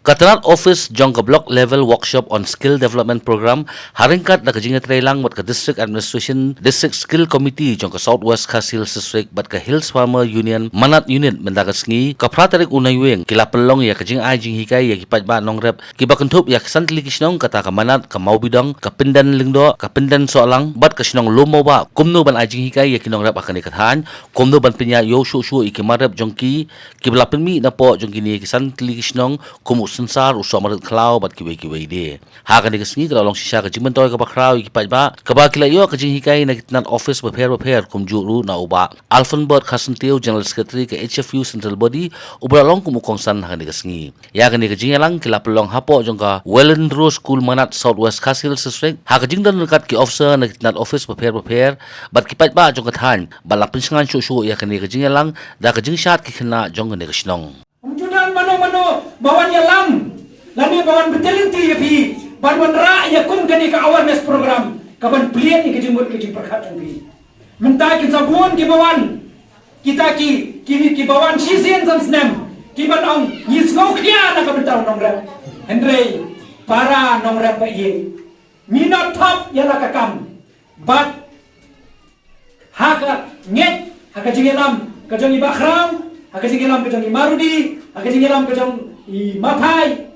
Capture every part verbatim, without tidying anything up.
Ka tnat office jong ka Block Level Workshop on Skill Development Program, ha ryngkat da ka jingïatreilang bad ka District Administration, District Skill Committee jong ka South West Khasi Hills District bad ka Hills Farmer Union MANAT Unit mynta ka sngi, ka phra tarik u Naiwieng, ki la pynlong ïa ka jingai jinghikai ïa ki paidbah nongrep kiba kynthup ïa ki san tylli ki shnong, kata ka MANAT, ka Mawbidong, ka Pyndenkhul Lyngdoh, ka Pyndenkhul Sohlang bad ka shnong Lum Mawbah, kumno ban ai jinghikai ïa ki nongrep ha kane ka thaiñ, kumno ban pynïaid ïew shuh shuh ïa ki mar rep jong ki, kiba la pynmih napoh jong kine ki san tylli ki shnong, kum u Synsar, u Sohmarit Khlaw bad kiwei kiwei de. Ha kane ka sngi ka la long shisha ka jingmyntoi kaba khraw ïa ki paidbah, kaba ki la ïoh ka jinghikai na ki tnat office bapher bapher, kumjuh ruh na u Bah Alfonbert Kharsyntiew, General Secretary ka H F U Central Body, uba la long kum u kongsan ha kane ka sngi. Ïa kane ka jingïalang ki la pynlong hapoh jong ka Welindro School MANAT, South West Khasi Hills District, ha ka jingdon ryngkat ki officer na ki tnat office bapher bapher bad ki paidbah jong ka thaiñ, bad la pynshngaiñ shuh shuh ïa kane ka jingïalang da ka jingshad ki khynnah jong kane ka shnong. Ym ju don mano mano ba wan ïalam lane ba wan bteng lynti ïa phi ban wanrah ïa kum kane ka awareness program kaban plied ïa ka jingmut ka jingpyrkhat jong phi. Mynta kin sa bun kiba wan, kita ki, ki, kiba wan shisien san snem, kiban ong ngi sngewkhia na ka bynta u nongrep. Hynrei para nongrep ba ïeit, ngi nang thop ïa la ka kam. Bad ha ka ngeit, ha ka jingïalam ka jong i Bah Khraw, ha ka jingïalam ka jong i Marudi, ha ka jingïalam ka jong i Maphai,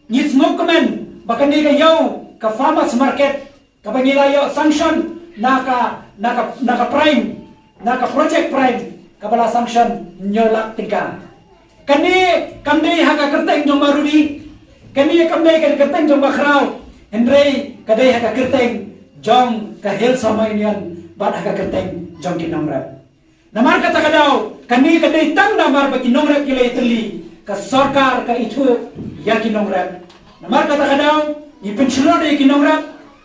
ngi sngewkmen ba kane ka ïew, ka farmers market, kaba ngi la ïoh sanction na ka, na ka, na ka PRIME, na ka Project PRIME, kaba la sanction hynñiew lak tyngka. Kane kam dei ha ka kyrteng jong Marudi, kane kam dei ha ka kyrteng jong Bah Khraw, hynrei ka dei ha ka kyrteng jong ka Hills Farmers Union bad ha ka kyrteng jong ki nongrep. Namar kata ka daw, kane ka dei tang namar ba ki nongrep ki la ïatylli, ka sorkar ka ithuh ïa ki nongrep. Namar kata ka daw, ngi pynshlur ïa ki nongrep,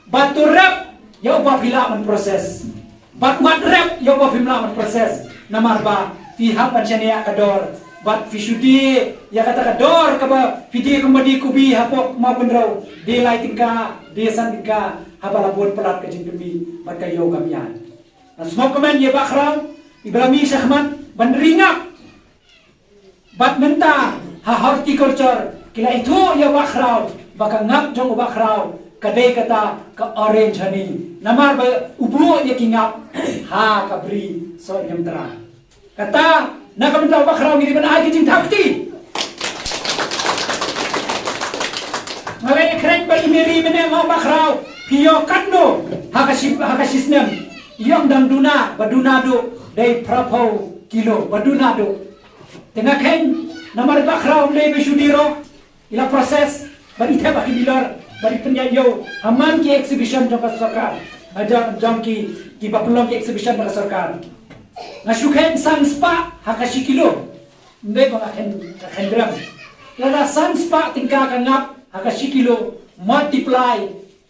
bad to rep ïa uba phi lah ban process. Bad wat rep ïa uba phim lah ban process. Namar ba phi hap ban shaniah ka dor, bad phi shu die ïa kata ka dor kaba phi die kumba die kubi hapoh Mawkynrew, die lai tyngka, die san tyngka, haba la bud palat ka jingpynmih bad ka ïew kam ïaid. Nga sngewkmen ïa Bah Khraw iba la mih shakhmat ban ri ngap. Bad mynta ha horticulture ki la ithuh ïa Bah Khraw ba ka ngap jong u Bah Khraw ka dei kata ka orange honey, namar ba u buh ïa ki ngap ha ka Bri Sohniamtra. Kata na ka bynta u Bah Khraw ngi dei ban ai ka jingthaw kti. Nga la ïakren bad i Mary mynne, nga ong Bah Khraw, phi ïoh katno ha ka shi, ha ka shi snem? I ong dang duna, ba duna duh dei phraphew kilo, ba duna duh. Te nga kheiñ namar Bah Khraw ym dei ba shu die ruh, i la process bad i thep ha ki dealer bad i pynïaid ïew ha man ki exhibition jong ka sorkar, ha jong, jong ki, kiba pynlong ki exhibition jong ka sorkar. Nga shu kheiñ san spah ha ka shi kilo. Ym dei ba nga kheiñ, nga kheiñ gram. Lada san spah tyngka ka ngap ha ka shi kilo, multiply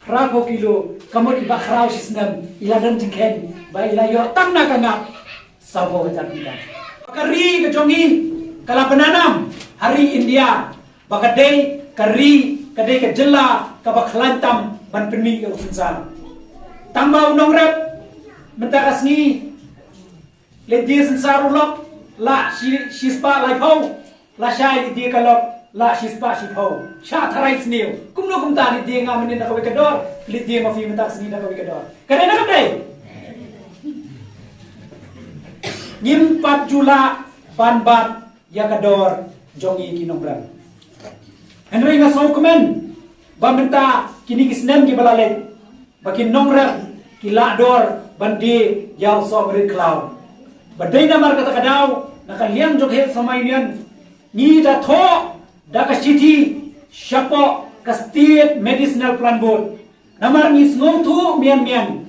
phraphew kilo, ka mut i Bah Khraw shi snem i la don jingkheiñ ba i la ïoh tang na ka ngap sawphew hajar tyngka. Ka ri ka jong ngi ka la pynanam ha ri India ba ka dei ka ri, ka dei ka jylla kaba khlaiñ tam ban pynmih ïa u synsar. Tang ba u nongrep mynta ka sngi leit die synsar u lok, lah shi, shispah laiphew, lashai leit die ka lok, lah shispah shiphew. Shah tharai sniew. Kumno kumta leit die nga mynnin da kawei ka dor, leit die ma phi mynta ka sngi da kawei ka dor. Ka dei ne kam dei? Ngim pat ju lah ban bat ïa ka dor jong ngi ki nongrep. Hynrei nga sngewkmen ba mynta kine ki snem kiba la leit, ba ki nongrep ki lah dor ban die ïa u sohmarit khlaw. Ba dei namar kata ka daw, na ka liang jong ka Hills Farmers Union ngi da thoh da ka shithi shapoh ka State Medicinal Plant Board. Namar ngi sngewthuh mian mian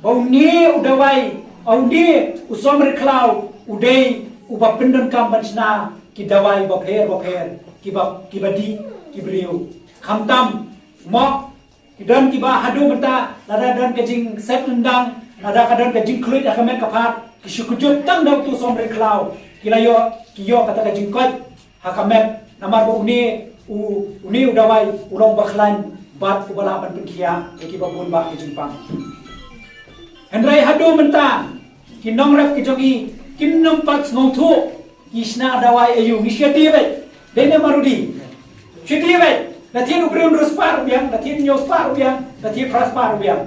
ba une u dawai, une u sohmarit khlaw u dei uba pyndonkam ban shna ki dawai bapher bapher, kiba, kiba dih ki briew. Khamtam mo, ki don kiba haduh mynta lada don ka jingset lyndang, lada ka don ka jingkhluit ha ka met ka phad, ki shu kjut tang da utu u sohmarit khlaw, ki la ïoh, ki ïoh kata ka jingkoit ha ka met, namar ba une u, une u dawai u long uba khlaiñ bad uba lah ban pynkhiah ïa kiba bun bah ki jingpang. Hynrei haduh mynta ki nongrep ki jong ngi kim nym pat sngewthuh ki shna dawai aïu, ngi shu die beit. Dei ne Marudi? Ki dei beit, na thied u briew hynriew spah ruh biang, na thied hynñiew spah ruh biang, na thied phra spah ruh biang.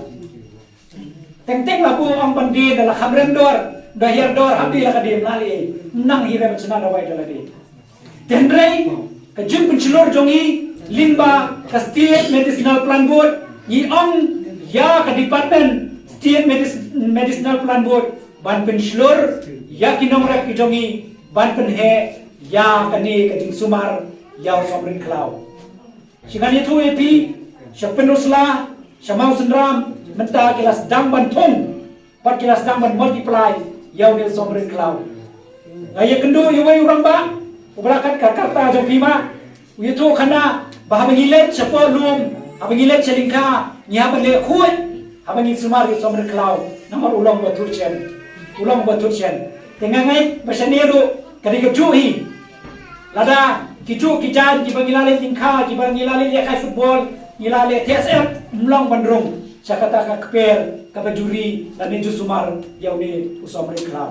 Teng teng la buh ong ban die, da la kham rem dor, da hiar dor, hap die la ka die, ym lah lei, ym nang hi rem shna dawai da la die. Te hynrei ka jingpynshlur jong ngi lyngba ka State Medicinal Plant Board, ngi ong ïa ka department State Medis-, Medicinal Plant Board ban pynshlur ïa ki nongrep ki jong ngi ban pynheh ïa kane ka jingsumar ïa u Somrin Khlaw. Sha ngan ïathuh ïa phi, sha Pynursla, sha Mawsynram, mynta ki la sdang ban thung, bad ki la sdang ban multiply ïa une u Somrin Khlaw. Nga ïakynduh ïa uwei u rangbah uba la kat ka karta jong phi ma, u ïathuh khana ba haba ngi leit shapoh lum, haba ngi leit sha lyngkha, ngi hap ban leh khuid, haba ngi sumar ïa u Somrin Khlaw, namar u long ba thut shen, u long ba thut shen. Te nga ngeit ba shane ruh ka dei kajuh hi. Lada kijuh ki jaiñ kiba ngi la leit lyngkha, kiba ngi la leit ïakai football, ngi la leit T S F, ym long ban rung sha kata ka kper kaba ju ri lane ju sumar ïa une u Somrin Khlaw.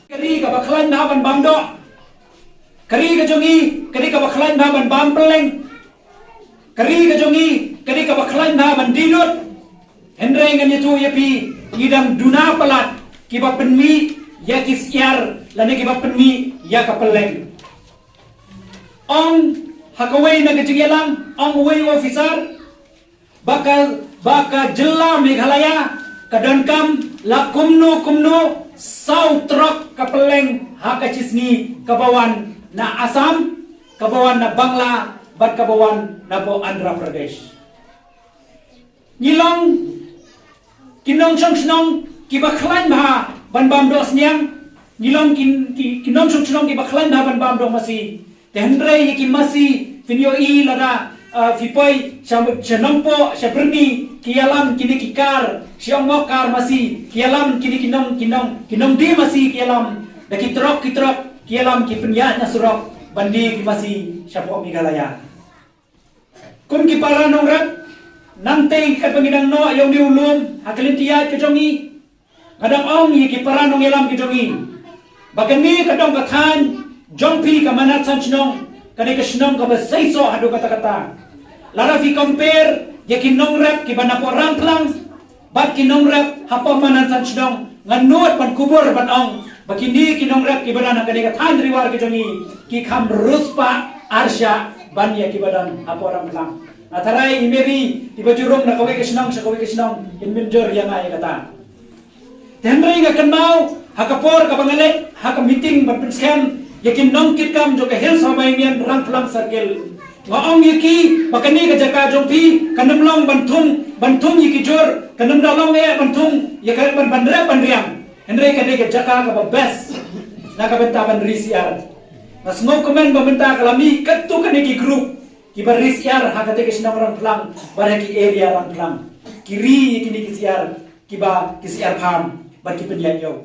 Ka ri kaba khlaiñ bha ban bam doh. Ka ri ka jong ngi ka ri kaba khlaiñ bha ban bam pylleng. Ka ri ka jong ngi ka ri kaba khlaiñ bha ban die nud. Hynrei ngan ïathuh ïa phi, ngi dang duna palat kiba pynmih ïa ki syiar lane kiba pynmih ïa ka pylleng. Ong ha kawei na ka jingïalang, ong uwei u officer, ba ka, ba ka jylla Meghalaya ka donkam la kumno kumno saw trok ka pylleng ha ka shisngi, kaba wan na Assam, kaba wan na Bangla, bad kaba wan napoh Andhra Pradesh. Ngi long ki nongshong shnong kiba khlaiñ bha ban bam doh sniang. Ngi long ki, ki, ki nongshong shnong kiba khlaiñ bha ban bam doh masi. Te hynrei ïa ki masi, phin ïohi lada, ah, phi poi sha, sha Nongpoh, sha Byrni, ki ïalam kine ki kar, sha Ongmok kar masi, ki ïalam kine ki nong, ki nong, ki nongdie masi ki ïalam da ki trok, ki trok, ki ïalam, ki pynïaid na surok ban die ki masi shapoh Meghalaya. Kum ki para nongrep, nangtei katba ngi dang noh ïa une u lum ha ka lynti ïaid ka jong ngi, nga dang ong ïa ki para nongïalam ki jong ngi ba kane ka dong ka thaiñ jong phi, ka Manadshanshnong ka dei ka shnong kaba seisoh haduh katta katta. Lada phi compare ïa ki nongrep kiba napoh Rangphlang bad ki nongrep hapoh Manadshanshnong, nga nud ban kubur ban ong ba kine ki nongrep kiba don ha kane ka thaiñ Ri War ka jong ngi ki kham riewspah arshah ban ïa kiba don hapoh Rangphlang. Nga tharai i Mary iba ju rung na kawei ka shnong sha kawei ka shnong, in mynjur ïa nga ïa kata. Te hynrei nga kynmaw ha ka por kaba nga leit ha ka meeting ban pynskhem ïa ki nongkitkam jong ka Hills Homoiamian Rangphlang Circle, nga ong ïa ki ba kane ka jaka jong phi kan ym long ban thung, ban thung ïa ki jur, kan ym da long eh ban thung ïa ka, ban, ban rep ban riam. Hynrei ka dei ka jaka kaba best na ka bynta ban ri syiar. Nga sngewkmen ba mynta ka la mih katto katne ki group kiba ri syiar ha kata ka shnong Rangphlang bad ha ki area Rangphlang. Ki ri ïa kine ki syiar kiba, ki syiar pham bad ki pynïaid ïew.